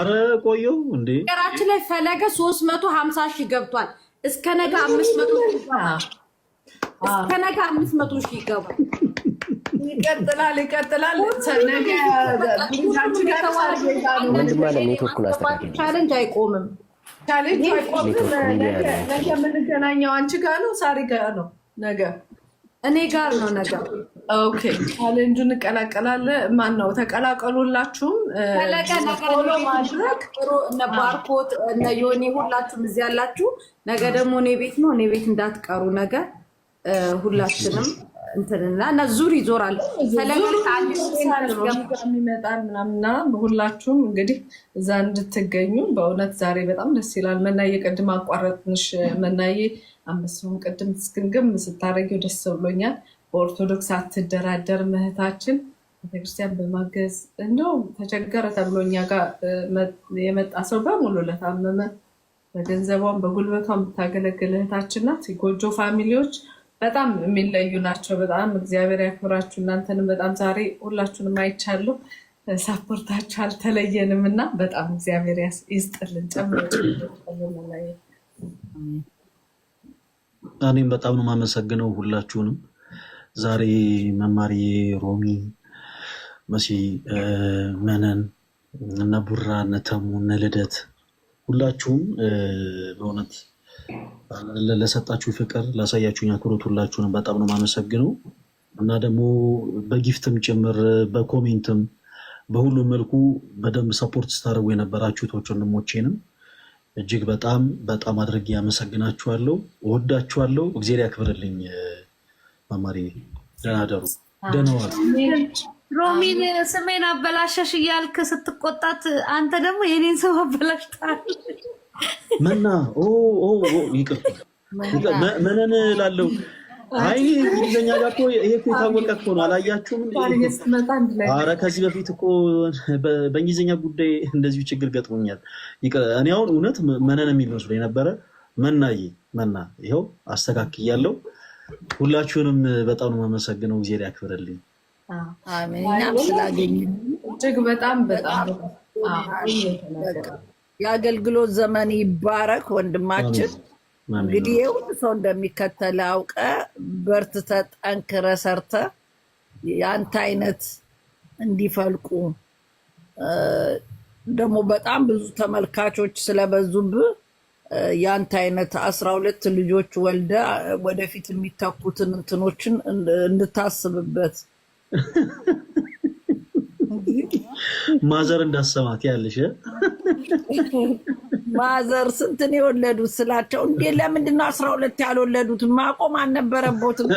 አረ ቆየው እንዴ። ነገራችን ላይ ፈለገ 350,000 ገብቷል። እስከ ነገ 500,000 ይገባል። እስከ ነገ 500,000 ይገባል። ይቀጥላል፣ ይቀጥላል። ነገ አንቺ ጋር ወንድም አለ፣ ኔትወርኩን አስተካክል። Challenge አይቆምም። Challenge አይቆምም። ነገ የምንገናኘው አንቺ ጋር ነው፣ ሳሪ ጋር ነው ነገ? እኔ ጋር ነው ነገ። Okay፣ challenge ኡን እንቀላቀላለን። ማን ነው ተቀላቀሉላችሁም። ፈለገ ነገ Follow ማድረግ። ጥሩ። እነ ባርኮት፣ እነ ዮኒ፣ ሁላችሁም እዚህ ያላችሁ ነገ ደግሞ እኔ ቤት ነው። እኔ ቤት እንዳትቀሩ ነገ። ሁላችንም እንትንና እና ዙር ይዞራል። ፈለገ የሚመጣል ምናምና ሁላችሁም እንግዲህ እዛ እንድትገኙ። በእውነት ዛሬ በጣም ደስ ይላል። መናዬ፣ ቅድም አቋረጥንሽ። መናዬ፣ አንበሳውን ቅድም ስግምግም ስታደርጊው ደስ ብሎኛል። በኦርቶዶክስ አትደራደር እህታችን፣ ቤተክርስቲያን በማገዝ እንደው ተቸገረ ተብሎ እኛ ጋር የመጣ ሰው በሙሉ ለታመመ በገንዘቧን በጉልበቷ የምታገለግል እህታችን ናት። ጎጆ family ዎች በጣም የሚለዩ ናቸው። በጣም እግዚአብሔር ያክብራችሁ። እናንተንም በጣም ዛሬ ሁላችሁንም አይቻለሁ። Support ኣችሁ አልተለየንም እና በጣም እግዚአብሔር ይስጥልን። ጨምሮ። እኔም በጣም ነው የማመሰግነው ሁላችሁንም። ዛሬ መማሪ፣ ሮሚ፣ መሲ፣ መነን፣ እነ ቡራ፣ እነ ተሙ፣ እነ ልደት፣ ሁላችሁም በእውነት ለሰጣችሁ ፍቅር፣ ላሳያችሁኝ አክብሮት ሁላችሁንም በጣም ነው የማመሰግነው እና ደግሞ በ gift ም ጭምር፣ በ comment ም፣ በሁሉም መልኩ በደንብ support ስታደርጉ የነበራችሁ ወንድሞቼንም እጅግ በጣም በጣም አድርጌ ያመሰግናችኋለሁ። እወዳችኋለሁ። እግዜር ያክብርልኝ። መማሪ፣ ደህና ደሩ፣ ደህና ዋሉ። ሮሚን ስሜን አበላሸሽ እያልክ ስትቆጣት አንተ ደግሞ የኔን ስም አበላሽተሃል። መና፣ ይቅር፣ መነን እላለሁ። አይ፣ እንግሊዝኛ ጋር እኮ ይሄ እኮ የታወቀ እኮ ነው። አላያችሁም? አረ ከዚህ በፊት እኮ በእንግሊዝኛ ጉዳይ እንደዚሁ ችግር ገጥሞኛል። እኔ አሁን እውነት መነን የሚል መስሎ የነበረ። መናዬ፣ መና፣ ይኸው አስተካክያለሁ። ሁላችሁንም በጣም ነው የማመሰግነው። እግዚአብሔር ያክብርልኝ። እኛም ስላገኘን እጅግ በጣም በጣም። የአገልግሎት ዘመን ይባረክ ወንድማችን። እንግዲህ የሁሉ ሰው እንደሚከተል አውቀ በርትተ ጠንክረ ሰርተ የአንተ አይነት እንዲፈልቁ፣ ደግሞ በጣም ብዙ ተመልካቾች ስለበዙብህ የአንተ አይነት 12 ልጆች ወልደ ወደፊት የሚተኩትን እንትኖችን እንድታስብበት። Mother እንዳሰማት ያለሽ። Mother ስንትን የወለዱት ስላቸው፣ እንዴ ለምንድን ነው 12 ያልወለዱት? ማቆም አልነበረቦትም።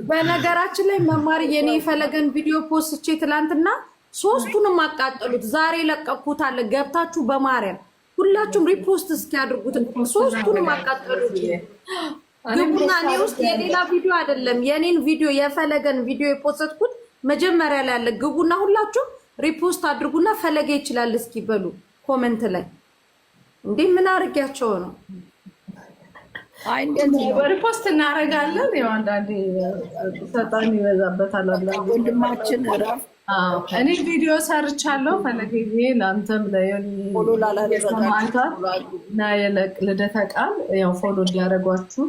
በነገራችን ላይ መማር፣ የኔ የፈለገን ቪዲዮ post ቼ ትላንትና ሶስቱንም አቃጠሉት። ዛሬ ለቀኩት አለ፣ ገብታችሁ በማርያም ሁላችሁም repost እስኪያድርጉት። ሶስቱንም አቃጠሉት። ግቡና እኔ ውስጥ የሌላ ቪዲዮ አይደለም፣ የኔን ቪዲዮ፣ የፈለገን ቪዲዮ የ post ኩት መጀመሪያ ላይ አለ። ግቡና ሁላችሁም repost አድርጉና ፈለገ ይችላል እስኪ በሉ comment ላይ። እንዴ ምን አድርጊያቸው ነው? Repost እናደርጋለን። ያው አንዳንዴ ሰጣን ይበዛበታል። ወንድማችን እረፍ። እኔ ቪዲዮ ሰርቻለሁ። ፈለገ ለአንተም Follow እና ልደተ ቃል ያው follow እንዲያደርጓችሁ።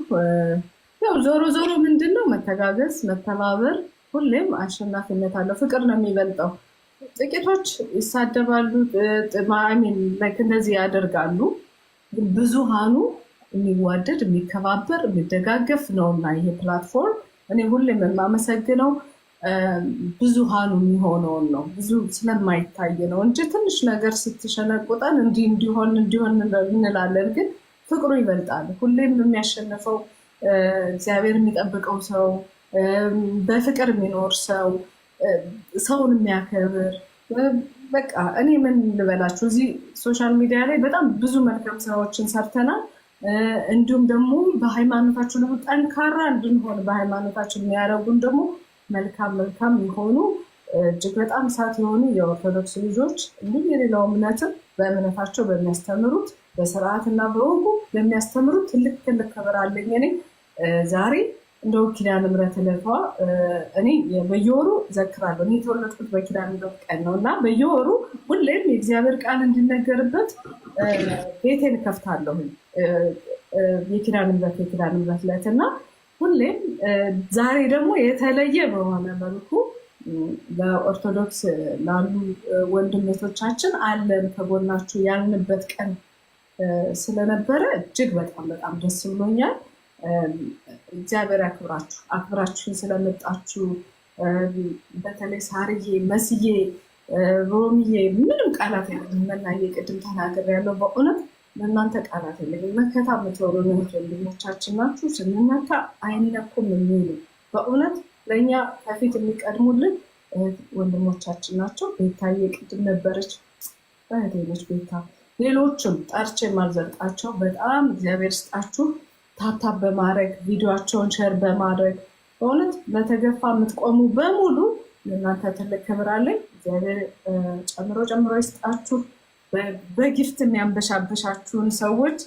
ያው ዞሮ ዞሮ ምንድን ነው፣ መተጋገዝ፣ መተባበር ሁሌም አሸናፊነት አለው። ፍቅር ነው የሚበልጠው። ጥቂቶች ይሳደባሉ፣ እንደዚህ ያደርጋሉ። ግን ብዙሃኑ የሚዋደድ፣ የሚከባበር፣ የሚደጋገፍ ነው እና ይሄ platform እኔ ሁሌም የማመሰግነው ብዙሃኑ የሚሆነውን ነው። ብዙ ስለማይታይ ነው እንጂ ትንሽ ነገር ስትሸነቁጠን እንዲህ እንዲሆን እንዲሆን እንላለን። ግን ፍቅሩ ይበልጣል። ሁሌም የሚያሸንፈው እግዚአብሔር የሚጠብቀው ሰው፣ በፍቅር የሚኖር ሰው፣ ሰውን የሚያከብር። በቃ እኔ ምን ልበላችሁ፣ እዚህ social media ላይ በጣም ብዙ መልካም ስራዎችን ሰርተናል። እንዲሁም ደግሞ በሃይማኖታችን ደግሞ ጠንካራ እንድንሆን በሃይማኖታችን የሚያደርጉን ደግሞ መልካም መልካም የሆኑ፣ እጅግ በጣም እሳት የሆኑ የኦርቶዶክስ ልጆች፣ እንዲሁም የሌላው እምነትም በእምነታቸው በሚያስተምሩት፣ በስርዓትና በወጉ በሚያስተምሩት ትልቅ ትልቅ ክብር አለኝ። እኔ ዛሬ እንደው ኪዳነ ምሕረት ዕለቷ እኔ በየወሩ ዘክራለሁ። እኔ የተወለድኩት በኪዳነ ምሕረት ቀን ነው እና በየወሩ ሁሌም የእግዚአብሔር ቃል እንዲነገርበት ቤቴን እከፍታለሁኝ። የኪዳነ ምሕረት ዕለት እና ሁሌም ዛሬ ደግሞ የተለየ በሆነ መልኩ ለኦርቶዶክስ ላሉ ወንድሞቻችን አለን ከጎናችሁ ያልንበት ቀን ስለነበረ እጅግ በጣም በጣም ደስ ብሎኛል። እግዚአብሔር ያክብራችሁ፣ አክብራችሁን ስለመጣችሁ በተለይ ሳርዬ፣ መስዬ፣ ሮሚዬ ምንም ቃላት የለኝም። መናዬ ቅድም ተናግሬያለሁ። በእውነት ለእናንተ ቃላት የለኝም። መከታ የምትሆኑ እህት ወንድሞቻችን ናችሁ። ስንነካ አይነኩም የሚሉ በእውነት ለእኛ ከፊት የሚቀድሙልን እህት ወንድሞቻችን ናቸው። ቤታዬ ቅድም ነበረች፣ እህቴ ነች ቤታ። ሌሎችም ጠርቼ የማልዘልቃቸው በጣም እግዚአብሔር ስጣችሁ። tap tap በማድረግ ቪዲዮቸውን share በማድረግ በእውነት ለተገፋ የምትቆሙ በሙሉ ለእናንተ ትልቅ ክብር አለኝ። እግዚአብሔር ጨምሮ ጨምሮ ይስጣችሁ። በ gift የሚያንበሻበሻችሁን ሰዎች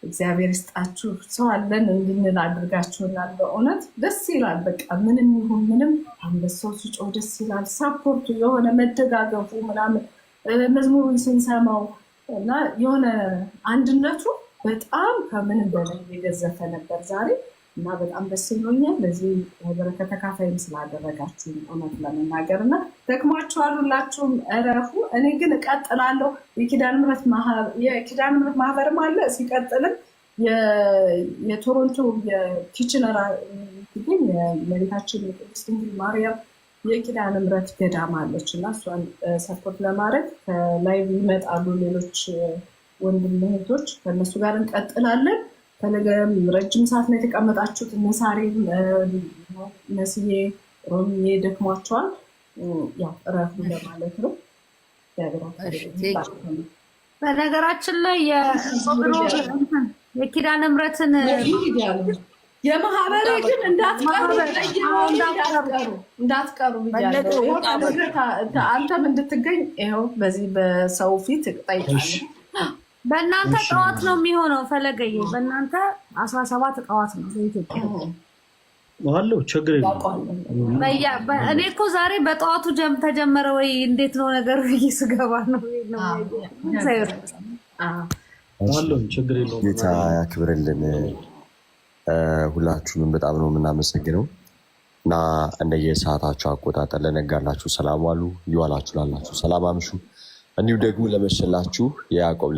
እግዚአብሔር ይስጣችሁ። ሰው አለን እንድንል አድርጋችሁናል። በእውነት ደስ ይላል። በቃ ምንም ይሁን ምንም አንበሳው ሲጮህ ደስ ይላል። support ኡ የሆነ መደጋገፉ ምናምን መዝሙሩን ስንሰማው እና የሆነ አንድነቱ በጣም ከምንም በላይ የገዘፈ ነበር ዛሬ እና በጣም ደስ ብሎኛል። ለዚህ በረከት ተካፋይም ስላደረጋችሁ እውነት ለመናገር እና ደክሟችኋል፣ ሁላችሁም እረፉ። እኔ ግን እቀጥላለሁ። የኪዳነ ምሕረት ማህበርም አለ። ሲቀጥልም የቶሮንቶ የኪችነር የሚገኝ የእመቤታችን የቅድስት ድንግል ማርያም የኪዳነ ምሕረት ገዳም አለች እና እሷን support ለማድረግ ከላይ ይመጣሉ ሌሎች ወንድም እህቶች፣ ከእነሱ ጋር እንቀጥላለን። ከነገም ረጅም ሰዓት ነው የተቀመጣችሁት። እነ ሳሬም መስዬ ሮሚዬ ደክሟቸዋል። ያው እረፉ ለማለት ነው። በነገራችን ላይ የኪዳነ ምሕረትን የማህበሬ ግን እንዳትቀሩ ብያለሁ። አንተም እንድትገኝ ይኸው በዚህ በሰው ፊት እጠይቃለሁ። በእናንተ ጠዋት ነው የሚሆነው። ፈለገዬ በእናንተ 17 ጠዋት ነው በኢትዮጵያ አለው። ችግር የለውም። እኔ እኮ ዛሬ በጠዋቱ ተጀመረ ወይ እንዴት ነው ነገሩ ብዬ ስገባ ነው። አለው፣ ችግር የለውም። ጌታ ያክብርልን። ሁላችሁንም በጣም ነው የምናመሰግነው እና እንደየሰዓታችሁ አቆጣጠር ለነጋላችሁ ሰላም ዋሉ፣ ይዋላችሁ ላላችሁ ሰላም አምሹ፣ እንዲሁ ደግሞ ለመሸላችሁ የያዕቆብ